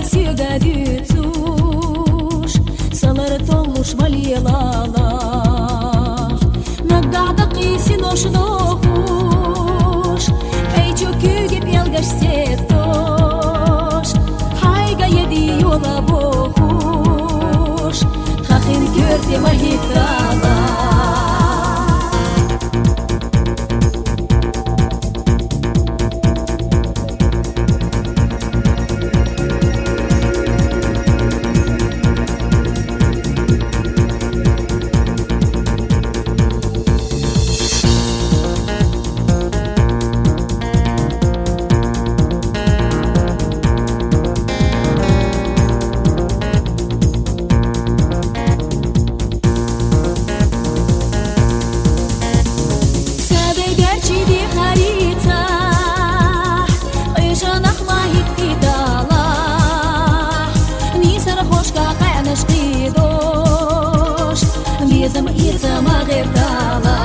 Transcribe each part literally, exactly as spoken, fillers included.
Сюга дюцуш, салар толлуш малелала. Наггахь дакъий синош дохуш, кӀайчу куьйги пӀелгаш сеттош, хьайга еди йола бохуш, тхахин коьрте ма хӀиттала. Садай берчи дихарицахь, къуьжанах ма хӀиттидала. Нийсар хошка къаьнаш кхийдош, безам эца ма гӀертала.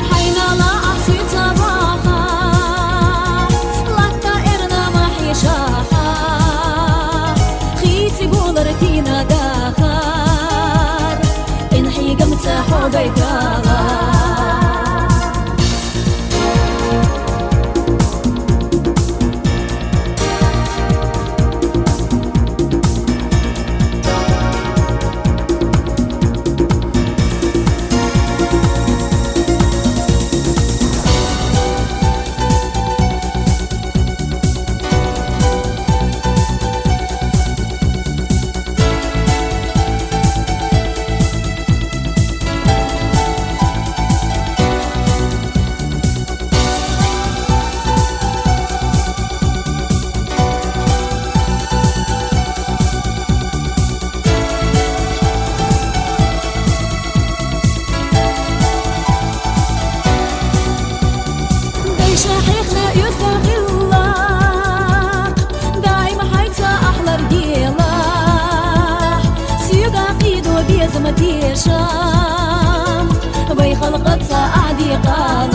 Хьайнала ахь суьца ваха, латта эрна ма хьешаха. Хийци гулар тина дахар, ин хьигам ца хьогайтала. Дайша хьехна оьзда гӀиллакх, даим хьайца ахьлар гела. Соьга кхийду безам тешам, вай халкъаца Ӏадикъала.